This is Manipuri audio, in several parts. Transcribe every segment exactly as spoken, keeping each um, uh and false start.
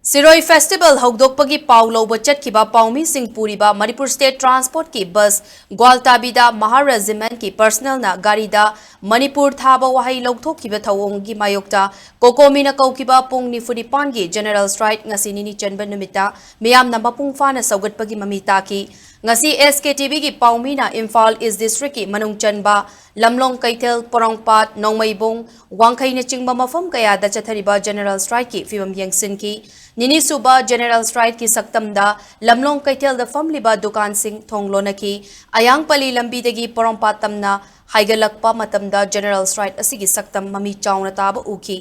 ꯁꯤꯔꯣꯏ ꯐꯦꯁꯇꯤꯚꯦꯜ ꯍꯧꯗꯣꯛꯄꯒꯤ ꯄꯥꯎ ꯂꯧꯕ ꯆꯠꯈꯤꯕ ꯄꯥꯎꯃꯤꯁꯤꯡ ꯄꯨꯔꯤꯕ ꯃꯅꯤꯄꯨꯔ ꯁ꯭ꯇꯦꯠ ꯇ꯭ꯔꯥꯟꯁꯄꯣꯔꯠꯀꯤ ꯕꯁ ꯒ꯭ꯋꯥꯜꯇꯥꯕꯤꯗ ꯃꯍꯥ ꯔꯦꯖꯤꯃꯦꯟꯠꯀꯤ ꯄꯔꯁꯅꯦꯜꯅ ꯒꯥꯔꯤꯗ ꯃꯅꯤꯄꯨꯔ ꯊꯥꯕ ꯋꯥꯍꯩ ꯂꯧꯊꯣꯛꯈꯤꯕ ꯊꯧꯑꯣꯡꯒꯤ ꯃꯥꯌꯣꯛꯇ ꯀꯣꯀꯣꯃꯤꯅ ꯀꯧꯈꯤꯕ ꯄꯨꯡ ꯅꯤꯐꯨ ꯅꯤꯄꯥꯟꯒꯤ ꯖꯦꯅꯔꯦꯜ ꯁ꯭ꯇ꯭ꯔꯥꯏꯛ ꯉꯁꯤ ꯅꯤꯅꯤ ꯆꯟꯕ ꯅꯨꯃꯤꯠꯇ ꯃꯤꯌꯥꯝꯅ ꯃꯄꯨꯡ ꯐꯥꯅ ꯁꯧꯒꯠꯄꯒꯤ ꯃꯃꯤ ꯇꯥꯈꯤ꯫ ꯉꯁꯤ ꯑꯦꯁ ꯀꯦ ꯇꯤ ꯚꯤꯒꯤ ꯄꯥꯎꯃꯤꯅ ꯏꯝꯐꯥꯜ ꯏꯁ ꯗꯤꯁꯇ꯭ꯔꯤꯛꯀꯤ ꯃꯅꯨꯡ ꯆꯟꯕ ꯂꯝꯂꯣꯡ ꯀꯩꯊꯦꯜ, ꯄꯣꯔꯣꯝꯄꯥꯠ, ꯅꯣꯡꯃꯩꯕꯨꯡ, ꯋꯥꯡꯈꯩꯅꯆꯤꯡꯕ ꯃꯐꯝ ꯀꯌꯥꯗ ꯆꯠꯊꯔꯤꯕ ꯖꯦꯅꯔꯦꯜ ꯁ꯭ꯇ꯭ꯔꯥꯏꯛꯀꯤ ꯐꯤꯚꯝ ꯌꯦꯡꯁꯤꯟꯈꯤ꯫ ꯅꯤꯅꯤꯁꯨꯕ ꯖꯦꯅꯔꯦꯜ ꯁ꯭ꯇ꯭ꯔꯥꯏꯛꯀꯤ ꯁꯛꯇꯝꯗ ꯂꯝꯂꯣꯡ ꯀꯩꯊꯦꯜꯗ ꯐꯝꯂꯤꯕ ꯗꯨꯀꯥꯟꯁꯤꯡ ꯊꯣꯡ ꯂꯣꯟꯅꯈꯤ꯫ ꯑꯌꯥꯡꯄꯜꯂꯤ ꯂꯝꯕꯤꯗꯒꯤ ꯄꯣꯔꯣꯝꯄꯥꯠ ꯇꯝꯅ ꯍꯥꯏꯒꯠꯂꯛꯄ ꯃꯇꯝꯗ ꯖꯦꯅꯔꯦꯜ ꯁ꯭ꯇ꯭ꯔꯥꯏꯛ ꯑꯁꯤꯒꯤ ꯁꯛꯇꯝ ꯃꯃꯤ ꯆꯥꯎꯅ ꯇꯥꯕ ꯎꯈꯤ꯫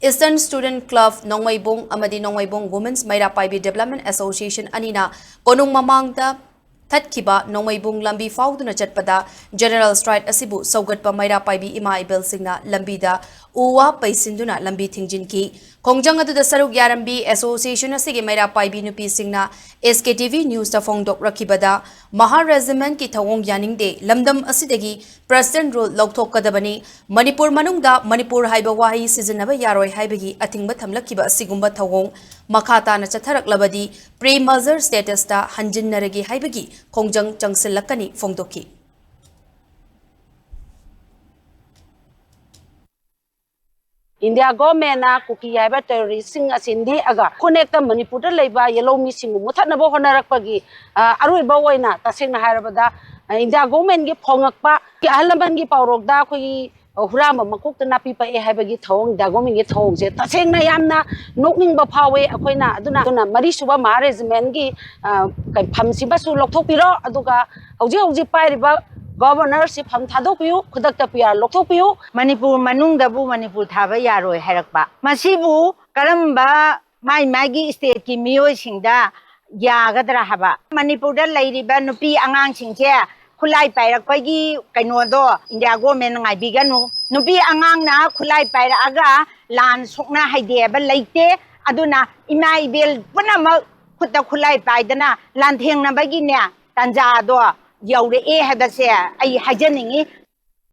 ꯏꯁꯇꯔꯟ ꯁ꯭ꯇꯨꯗꯦꯟꯠ ꯀ꯭ꯂꯕ ꯅꯣꯡꯃꯩꯕꯨꯡ ꯑꯃꯗꯤ ꯅꯣꯡꯃꯩꯕꯨꯡ ꯋꯨꯃꯦꯟꯁ ꯃꯩꯔꯥ ꯄꯥꯏꯕꯤ ꯗꯤꯕꯦꯂꯞꯃꯦꯟꯠ ꯑꯦꯁꯣꯁꯤꯌꯦꯁꯟ ꯑꯅꯤꯅ ꯀꯣꯅꯨꯡ ꯃꯃꯥꯡꯗ ꯊꯠꯈꯤꯕ ꯅꯣꯡꯃꯩꯕꯨꯡ ꯂꯝꯕꯤ ꯐꯥꯎꯗꯨꯅ ꯆꯠꯄꯗ ꯖꯦꯅꯔꯦꯜ ꯁ꯭ꯇ꯭ꯔꯥꯏꯛ ꯑꯁꯤꯕꯨ ꯁꯧꯒꯠꯄ ꯃꯩꯔꯥ ꯄꯥꯏꯕꯤ ꯏꯃꯥ ꯏꯕꯦꯜꯁꯤꯡꯅ ꯂꯝꯕꯤꯗ ꯎ ꯋꯥ ꯄꯩꯁꯤꯟꯗꯨꯅ ꯂꯝꯕꯤ ꯊꯤꯡꯖꯤꯟꯈꯤ꯫ ꯈꯣꯡꯖꯪ ꯑꯗꯨꯗ ꯁꯔꯨꯛ ꯌꯥꯔꯝꯕꯤ ꯑꯦꯁꯣꯁꯤꯌꯦꯁꯟ ꯑꯁꯤꯒꯤ ꯃꯩꯔꯥ ꯄꯥꯏꯕꯤ ꯅꯨꯄꯤꯁꯤꯡꯅ ꯑꯦꯁ ꯀꯦ ꯇꯤ ꯚꯤ ꯅ꯭ꯌꯨꯁꯇ ꯐꯣꯡꯗꯣꯛꯂꯛꯈꯤꯕꯗ, ꯃꯍꯥ ꯔꯦꯖꯤꯃꯦꯟꯠꯀꯤ ꯊꯧꯑꯣꯡ ꯌꯥꯅꯤꯡꯗꯦ, ꯂꯝꯗꯝ ꯑꯁꯤꯗꯒꯤ ꯄ꯭ꯔꯦꯁꯤꯗꯦꯟꯠ ꯔꯨꯜ ꯂꯧꯊꯣꯛꯀꯗꯕꯅꯤ, ꯃꯅꯤꯄꯨꯔ ꯃꯅꯨꯡꯗ ꯃꯅꯤꯄꯨꯔ ꯍꯥꯏꯕ ꯋꯥꯍꯩ ꯁꯤꯖꯤꯟꯅꯕ ꯌꯥꯔꯣꯏ ꯍꯥꯏꯕꯒꯤ ꯑꯊꯤꯡꯕ ꯊꯝꯂꯛꯈꯤꯕ ꯑꯁꯤꯒꯨꯝꯕ ꯊꯧꯑꯣꯡ ꯃꯈꯥ ꯇꯥꯅ ꯆꯠꯊꯔꯛꯂꯕꯗꯤ ꯄ꯭ꯔꯤ ꯃꯔꯖꯔ ꯁ꯭ꯇꯦꯇꯁꯇ ꯍꯟꯖꯤꯟꯅꯔꯒꯦ ꯍꯥꯏꯕꯒꯤ ꯈꯣꯡꯖꯪ ꯆꯪꯁꯤꯜꯂꯛꯀꯅꯤ ꯐꯣꯡꯗꯣꯛꯈꯤ꯫ ꯏꯟꯗꯤꯌꯥ ꯒꯣꯔꯃꯦꯟꯅ ꯀꯨꯀꯤ ꯍꯥꯏꯕ ꯇꯦꯔꯣꯔꯤꯁꯁꯤꯡ ꯑꯁꯤ ꯅꯦꯛꯑꯒ ꯈꯨꯟꯅꯦꯛꯇ ꯃꯅꯤꯄꯨꯔꯗ ꯂꯩꯕ ꯌꯦꯜꯍꯧꯃꯤꯁꯤꯡꯕꯨ ꯃꯨꯊꯠꯅꯕ ꯍꯣꯠꯅꯔꯛꯄꯒꯤ, ꯑ, ꯑꯔꯣꯏꯕ ꯑꯣꯏꯅ ꯇꯁꯦꯡꯅ ꯍꯥꯏꯔꯕꯗ, ꯑ, ꯏꯟꯗꯤꯌꯥ ꯒꯣꯔꯃꯦꯟꯒꯤ ꯐꯣꯡꯉꯛꯄ ꯑꯍꯜ ꯂꯃꯟꯒꯤ ꯄꯥꯎꯔꯣꯛꯇ ꯑꯩꯈꯣꯏꯒꯤ, ꯑ, ꯍꯨꯔꯥꯟꯕ ꯃꯀꯣꯛꯇ ꯅꯥꯄꯤ ꯄꯛꯑꯦ ꯍꯥꯏꯕꯒꯤ ꯊꯧꯑꯣꯡ, ꯏꯟꯗꯤꯌꯥ ꯒꯣꯔꯃꯦꯟꯒꯤ ꯊꯧꯑꯣꯡꯁꯦ ꯇꯁꯦꯡꯅ ꯌꯥꯝꯅ ꯅꯣꯛꯅꯤꯡꯕ ꯐꯥꯎꯋꯦ ꯑꯩꯈꯣꯏꯅ꯫ ꯑꯗꯨꯅ, ꯑꯗꯨꯅ ꯃꯔꯤꯁꯨꯕ ꯃꯍꯥ ꯔꯦꯖꯤꯃꯦꯟꯒꯤ, ꯑ, ꯀꯩ-, ꯐꯝꯁꯤꯃꯁꯨ ꯂꯧꯊꯣꯛꯄꯤꯔꯣ, ꯑꯗꯨꯒ ꯍꯧꯖꯤꯛ ꯍꯧꯖꯤꯛ ꯄꯥꯏꯔꯤꯕ ꯒꯣꯚꯔꯅꯔꯁꯤ ꯐꯝ ꯊꯥꯗꯣꯛꯄꯤꯌꯨ, ꯈꯨꯗꯛꯇ ꯄꯤ ꯑꯥꯔ ꯂꯧꯊꯣꯛꯄꯤꯌꯨ꯫ ꯃꯅꯤꯄꯨꯔ ꯃꯅꯨꯡꯗꯕꯨ ꯃꯅꯤꯄꯨꯔ ꯊꯥꯕ ꯌꯥꯔꯣꯏ ꯍꯥꯏꯔꯛꯄ꯫ ꯃꯁꯤꯕꯨ ꯀꯔꯝꯕ ꯃꯥꯏ ꯃꯥꯏꯒꯤ ꯁ꯭ꯇꯦꯠꯀꯤ ꯃꯤꯑꯣꯏꯁꯤꯡꯗ ꯌꯥꯒꯗ꯭ꯔꯥ ꯍꯥꯏꯕ? ꯃꯅꯤꯄꯨꯔꯗ ꯂꯩꯔꯤꯕ ꯅꯨꯄꯤ ꯑꯉꯥꯡꯁꯤꯡꯁꯦ ꯈꯨꯠꯂꯥꯏ ꯄꯥꯏꯔꯛꯄꯒꯤ ꯀꯩꯅꯣꯗꯣ ꯏꯟꯗꯤꯌꯥ ꯒꯣꯔꯃꯦꯟꯅ ꯉꯥꯏꯕꯤꯒꯅꯨ꯫ ꯅꯨꯄꯤ ꯑꯉꯥꯡꯅ ꯈꯨꯠꯂꯥꯏ ꯄꯥꯏꯔꯛꯑꯒ ꯂꯥꯟ ꯁꯣꯛꯅ ꯍꯩꯗꯦꯕ ꯂꯩꯇꯦ꯫ ꯑꯗꯨꯅ ꯏꯃꯥ ꯏꯕꯦꯜ ꯄꯨꯝꯅꯃꯛ ꯈꯨꯠꯇ ꯈꯨꯠꯂꯥꯏ ꯄꯥꯏꯗꯅ ꯂꯥꯟꯊꯦꯡꯅꯕꯒꯤꯅꯦ ꯇꯥꯟꯖꯥꯗꯣ ꯌꯧꯔꯛꯑꯦ ꯍꯥꯏꯕꯁꯦ ꯑꯩ ꯍꯥꯏꯖꯅꯤꯡꯉꯤ꯫